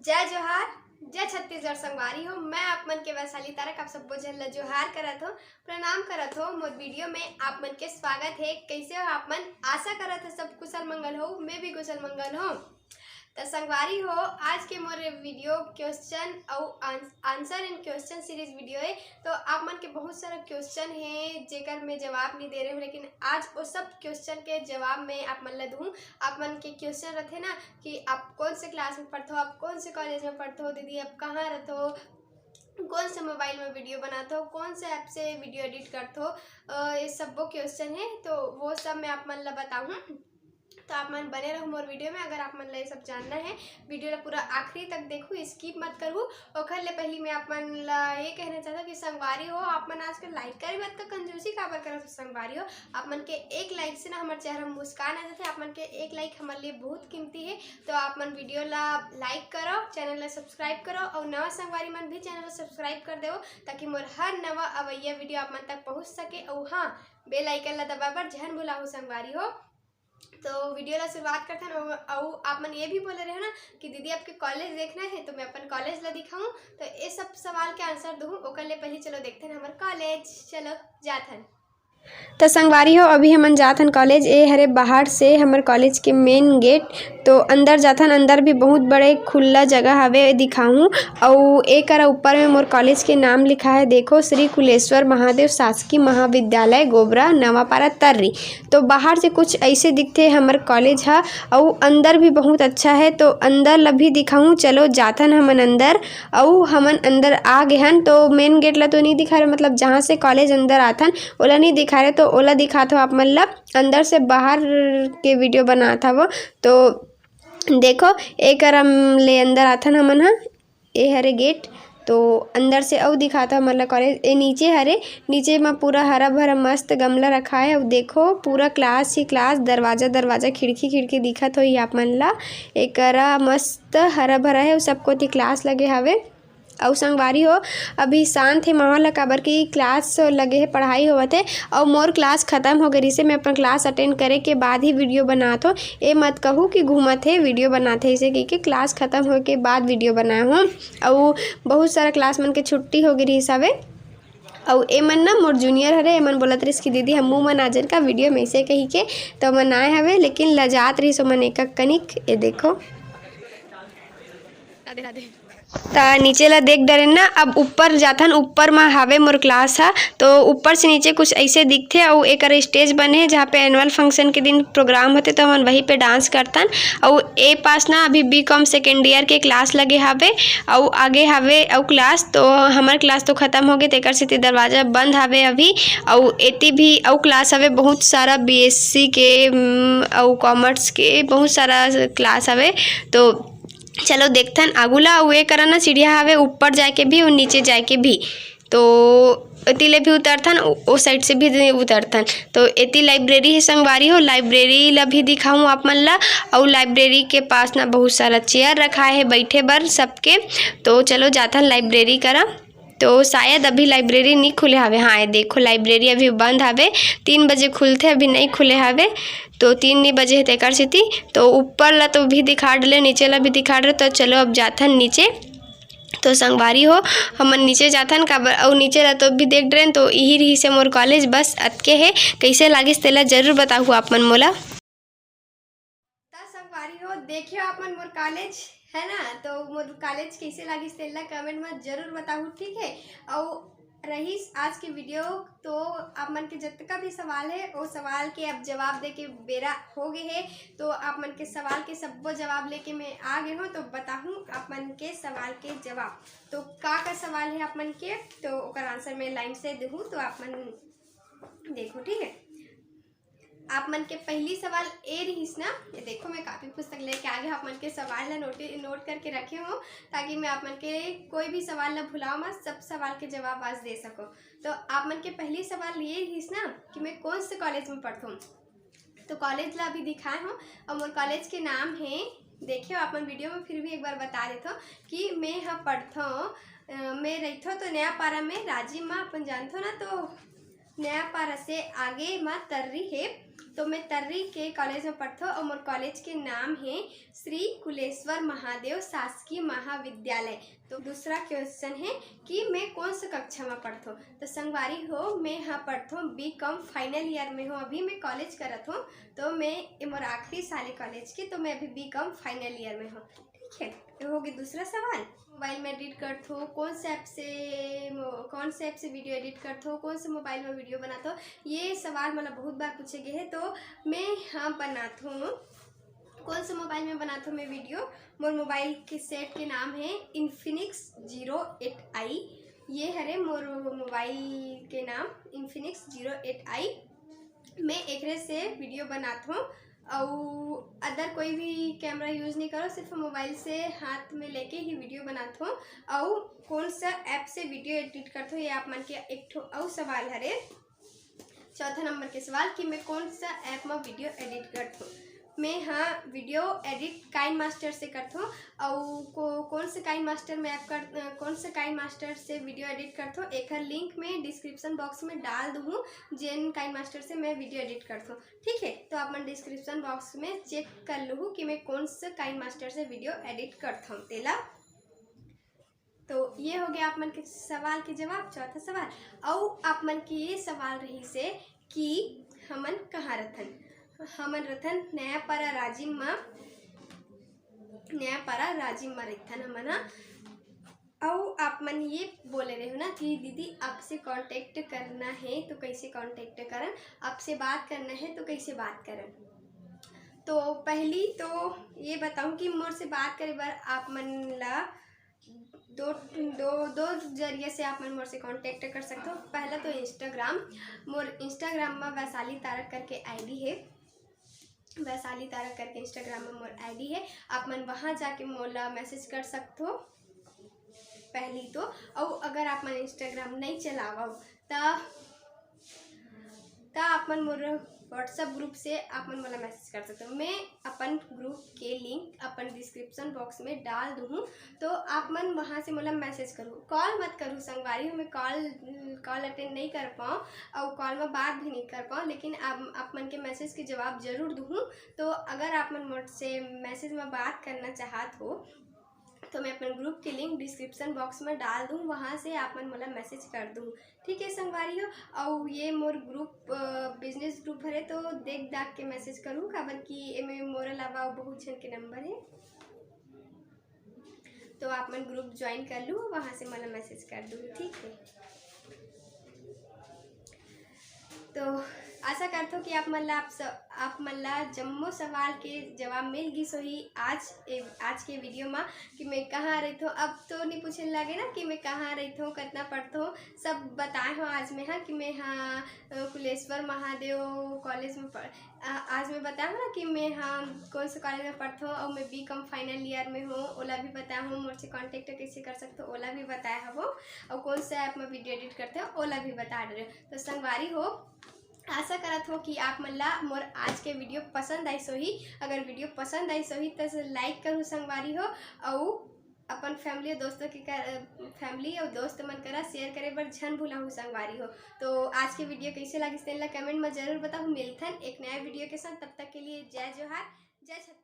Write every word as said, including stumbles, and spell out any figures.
जय जोहार, जय छत्तीसगढ़ संगवारी हो। मैं आप मन के वैशाली तारक, आप सब्बो झन ल जोहार करत हो, प्रणाम करत हो। मोर वीडियो में आप मन के स्वागत है। कैसे हो आप मन? आशा करत हो सब कुशल मंगल हो। मैं भी कुशल मंगल हो। त संगवारी हो, आज के मोर वीडियो question अउ आंस-, answer and question series video है। तो आप मन के बहुत सारा question है जेकर मैं जवाब नहीं दे रहे हूँ, लेकिन आज वो सब question के जवाब मैं आप मन ला दूँ। आप मन के question रहते ना कि आप कौन से क्लास में पढ़ते हो, आप कौन से कॉलेज में पढ़ते हो, दीदी आप कहाँ रहते हो, कौन से मोबाइल में वीडियो बनाते हो, कौन से ऐप से वीडियो एडिट करते हो, अ, ये सब्बो क्वेश्चन है। तो वो सब मैं आप मन ला बताऊँ, तो आप मन बने रहो मोर वीडियो में। अगर आप मन ला ये सब जानना है, वीडियो ला पूरा आखिरी तक देखो, स्किप मत करू। ओखर ले पहली मैं आप मन ला ये कहना चाहता हूँ कि संगवारी हो, आप मन आजकल लाइक करे मत का कंजूसी काबर करत हो संगवारी हो। आप मन के एक लाइक से ना हमारे चेहरा में मुस्कान आ जाते। आप मन के एक लाइक हमारे लिए बहुत कीमती है। तो आप मन वीडियो ला लाइक करो, चैनल ला सब्सक्राइब करो, और नवा संगवारी मन भी चैनल ला सब्सक्राइब कर देवो, ताकि मोर हर नवा अवैया वीडियो आप मन तक पहुँच सके। और हाँ, बेल आइकन ला दबाए बर झन भुलाहू संगवारी हो। तो वीडियो ला शुरुआत करथन। और, और आप मन ये भी बोले रहे ना कि दीदी आपके कॉलेज देखना है, तो मैं अपन कॉलेज ला दिखाऊं। तो ये सब सवाल के आंसर दूँ, ओकर ले पहले चलो देखते हैं हमार कॉलेज। चलो जाथन। त संगवारी हो, अभी हमन जाथन कॉलेज। ए हरे बाहर से हमर कॉलेज के मेन गेट। तो अंदर जाथन, अंदर भी बहुत बड़े खुला जगह हवे, दिखाहूँ। अउ ए करा ऊपर में मोर कॉलेज के नाम लिखा है, देखो, श्री कुलेश्वर महादेव शासकीय महाविद्यालय गोबरा नवापारा तर्री। तो बाहर से कुछ ऐसे दिखते हमर कॉलेज हा, अउ अंदर भी बहुत अच्छा है। तो अंदर ला भी दिखाहूँ, चलो जाथन हमन अंदर। अउ हमन अंदर आ गे हन। तो मेन गेट ला तो नहीं दिखा रहे, मतलब जहाँ से कॉलेज अंदर आथन ओला नहीं दिखा रहे, तो ओला दिखात हो आप मन ला। अंदर से बाहर के वीडियो बनात हवो। तो देखो, ए करा ले अंदर आथन हमन ह, ए हरे गेट। तो अंदर से अउ दिखात हो हमन ला कॉलेज। ए नीचे हरे, नीचे म पूरा हरा भरा मस्त गमला रखा है। अउ देखो, पूरा क्लास ही क्लास, दरवाजा दरवाजा, खिड़की खिड़की दिखत होही आप मन ला। ए करा मस्त हरा भरा है, अउ सब कोती क्लास लगे हवे। अउ संगवारी हो, अभी शांत हे माहौल ह, काबर कि क्लास लगे हे, पढ़ाई होवत हे। अउ मोर क्लास खत्म हो गे रिहिसे, मैं अपन क्लास अटेंड करे के बाद ही वीडियो बनात हो। ए मत कहू कि घूमत हे, वीडियो बनात हे, इसे कहिके क्लास खत्म होए के बाद वीडियो बनाए हो। अउ बहुत सारा क्लास मन के छुट्टी हो गे रिहिस हवे। अउ ए मन ना मोर जूनियर हरे, ए मन बोलत रिहिस कि दीदी हम मुँह मन आ जन का वीडियो में, इसे कहिके तो मन आए हवे, लेकिन लजात रिहिस ओ मन एक कनिक। ए देखो, राधे राधे। त नीचे ला देख डरेन ना। अब ऊपर जाथन, ऊपर मा हावे मोर क्लास हा। तो ऊपर से नीचे कुछ ऐसे दिखथे, अउ एकर स्टेज बने हे, जहाँ पे एनुअल फंक्शन के दिन प्रोग्राम होथे, तो हमन वहीं पे डांस करथन। अउ ए पास ना अभी बी कॉम सेकेंड ईयर के क्लास लगे हावे, अउ आगे हावे अउ क्लास। तो हमर क्लास तो खत्म हो गे, तेकर सेती दरवाजा बंद हावे अभी। अउ एती भी अउ क्लास हवे बहुत सारा, बी एस सी के, उम, अउ कॉमर्स के बहुत सारा क्लास हवे। तो चलो देखथन आगू ला। अउ ए करा ना सीढ़िया हावे, ऊपर जाके भी अउ नीचे जाके भी। तो एती ले भी उतरथन, ओ, ओ साइड से भी उतरथन। तो एती लाइब्रेरी हे संगवारी हो, लाइब्रेरी ला भी दिखाऊँ आप मन ला। अउ लाइब्रेरी के पास ना बहुत सारा चेयर रखा है बैठे बर सबके। तो चलो जाथन लाइब्रेरी करा। तो शायद अभी लाइब्रेरी नहीं खुले हावे। हाँ, ये देखो, लाइब्रेरी अभी बंद हावे, तीन बजे खुलथे, अभी नहीं खुले हावे। तो तीन नहीं बजे हे तेकर सेती। तो ऊपर ला तो भी दिखा डले, नीचे ला भी दिखा डले। तो चलो अब जाथन नीचे। तो संगवारी हो, हमन नीचे जाथन, काबर अउ नीचे ला तो भी देख डरेन। तो इही रिहिसे मोर कॉलेज, बस अतके हे। कैसे लागिस तेला जरूर बताहू आप मन मोला। त संगवारी हो, देखे हो आप मन मोर कॉलेज, है ना? तो मोर कॉलेज कैसे लागिस तेला कमेंट में जरूर बताहू, ठीक है? अउ रहीस आज के वीडियो, तो आप मन के जतका भी सवाल है, वो सवाल के अब जवाब दे के बेरा हो गए है। तो आप मन के सवाल के सब्बो जवाब लेके मैं आ गए हूँ। तो बताहूँ आप मन के सवाल के जवाब। तो का का सवाल है आप मन के, तो ओकर आंसर मैं लाइन से दूँ, तो आप मन देखो, ठीक है? आप मन के पहली सवाल ए रहीस ना, ये देखो, मैं कॉपी पुस्तक लेके आ गए हूँ, आप मन के सवाल ला नोट, नोट करके रखे हूँ, ताकि मैं आप मन के कोई भी सवाल ला भुलाओ मत, सब सवाल के जवाब आज दे सको। तो आप मन के पहली सवाल ये रहीस ना कि मैं कौन से कॉलेज में पढ़थूँ। तो कॉलेज ला अभी दिखाए हूँ, और मोर कॉलेज के नाम है, देखियो आप मन वीडियो में फिर भी एक बार बता देथो कि मैं ह पढ़थो, अ, मैं रहिथो तो नया पारा में, राजिम मा, अपन जानथो ना, तो नयापारा से आगे म तर्री हे, तो मैं तर्री के कॉलेज में पढ़थों और मोर कॉलेज के नाम हे श्री कुलेश्वर महादेव शासकीय महाविद्यालय। तो दूसरा क्वेश्चन है कि मैं कौन सा कक्षा में पढ़थों। तो संगवारी हो, मैं ह पढ़थों, बी कॉम फाइनल ईयर में हूँ, अभी मैं कॉलेज करत हूँ। तो मैं, ये मोर आखिरी साल है कॉलेज के, तो मैं अभी बी कॉम फाइनल ईयर में हूँ। ठीक है, ये हो गया दूसरा सवाल। मोबाइल में एडिट करथो, कौन से ऐप से मो-, कौन से ऐप से वीडियो एडिट करथो, कौन से मोबाइल में वीडियो बनाथो, ये सवाल मोला बहुत बार पूछे गए है। तो मैं ह बनाथों, कौन से मोबाइल में बनाथों मैं वीडियो। मोर मोबाइल के सेट के नाम है Infinix Zero Eight I। ये हरे मोर मोबाइल के नाम, Infinix Zero Eight I। मैं एकरे से वीडियो बनाथों। अउ अदर कोई भी कैमरा यूज नहीं करो, सिर्फ मोबाइल से हाथ में लेके ही वीडियो बनाथों। अउ कौन सा ऐप से वीडियो एडिट करथों, ये आप मन के एक ठो अउ सवाल हरे। चौथा नंबर के सवाल कि मैं कौन सा ऐप में वीडियो एडिट करथों। मैं ह वीडियो एडिट काइन मास्टर से करथों। अउ को-, कौन से काइन मास्टर में ऐप कर, कौन से काइन मास्टर से वीडियो एडिट करथों, एकर लिंक मैं डिस्क्रिप्शन बॉक्स में डाल दूहूँ, जेन काइन मास्टर से मैं वीडियो एडिट करथों। ठीक है, तो आप मन डिस्क्रिप्शन बॉक्स में चेक कर लूहू कि मैं कौन से काइन मास्टर से वीडियो एडिट करथों तेला। तो ये हो गया आप मन के सवाल के जवाब, चौथा सवाल। अउ आप मन के ये सवाल रही से कि हमन कहाँ रथन। हमन रथन नयापारा राजिम मा, नयापारा राजिम मा रथन हमन ह। अउ आप मन ये बोले रहे हो ना कि दीदी, आपसे कांटेक्ट करना है तो कैसे कांटेक्ट करन, आपसे बात करना है तो कैसे बात करन। तो पहली तो ये बताऊं कि मोर से बात करे बर आप मन ला दो, दो, दो जरिए से आप मन मोर से कांटेक्ट कर सकते हो। पहला तो इंस्टाग्राम, मोर इंस्टाग्राम में वैशाली तारक करके आईडी है, वैशाली तारक करके इंस्टाग्राम में मोर आईडी है, आप मन वहाँ जाके मोला मैसेज कर सकते हो पहली तो। अउ अगर आप मन इंस्टाग्राम नहीं चलावव त, त आप मन मोर WhatsApp ग्रुप से आप मन मोला मैसेज कर सकते हो। मैं अपन ग्रुप के लिंक अपन डिस्क्रिप्शन बॉक्स में डाल दूहूँ, तो आप मन वहाँ से मोला मैसेज करू, कॉल मत करू संगवारी हो, मैं कॉल, कॉल अटेंड नहीं कर पाऊँ और कॉल में बात भी नहीं कर पाऊँ, लेकिन आप, आप मन के मैसेज के जवाब जरूर दूहूँ। तो अगर आप मन मोर से मैसेज में बात करना चाहत हो तो मैं अपन ग्रुप के लिंक डिस्क्रिप्शन बॉक्स में डाल दूँ, वहाँ से आप मन मोला मैसेज कर दूँ। ठीक है संगवारी हो, अउ ये मोर ग्रुप, अ, बिजनेस ग्रुप हरे, तो देख दाख के मैसेज करू, काबर कि एमे मोर अलावा अउ बहुत झन के नंबर है, तो आप मन ग्रुप ज्वाइन कर लू, वहाँ से मोला मैसेज कर दू। ठीक है, तो आशा करथों कि आप मन ला, आप स-, आप मन ला जम्मो सवाल के जवाब मिल गिस होही आज ए-, आज के वीडियो मा कि मैं कहाँ रहिथों। अब तो नहीं पूछे लागे ना कि मैं कहाँ रहिथों, कितना पढ़थों, सब बताए हो आज मैं, हाँ, कि मैं, हाँ, अ, कुलेश्वर महादेव कॉलेज में पढ़-, आ-, आज मैं बताए हो ना कि मैं, हाँ, कौन से कॉलेज में पढ़थों और मैं बी कॉम फाइनल ईयर में हूँ, ओला भी बताए हो, मोर से कॉन्टेक्ट कैसे कर सकते हो, ओला भी बताए हो, और कौन सा ऐप में वीडियो एडिट करते हो, ओला भी बता रहे हो। तो संगवारी हो, आशा करत हो कि आप मन ला मोर आज के वीडियो पसंद आइस होही। अगर वीडियो पसंद आइस होही त लाइक करू संगवारी हो, अउ अपन फैमिली अउ दोस्तों के कर, फैमिली अउ दोस्त मन करा शेयर करे बर झन भुलाहू संगवारी हो। तो आज के वीडियो कैसे लागिस तेन ला कमेंट में जरूर बताहू। मिलथन एक नया वीडियो के साथ, तब तक के लिए जय जोहार, जय छत्तीसगढ़।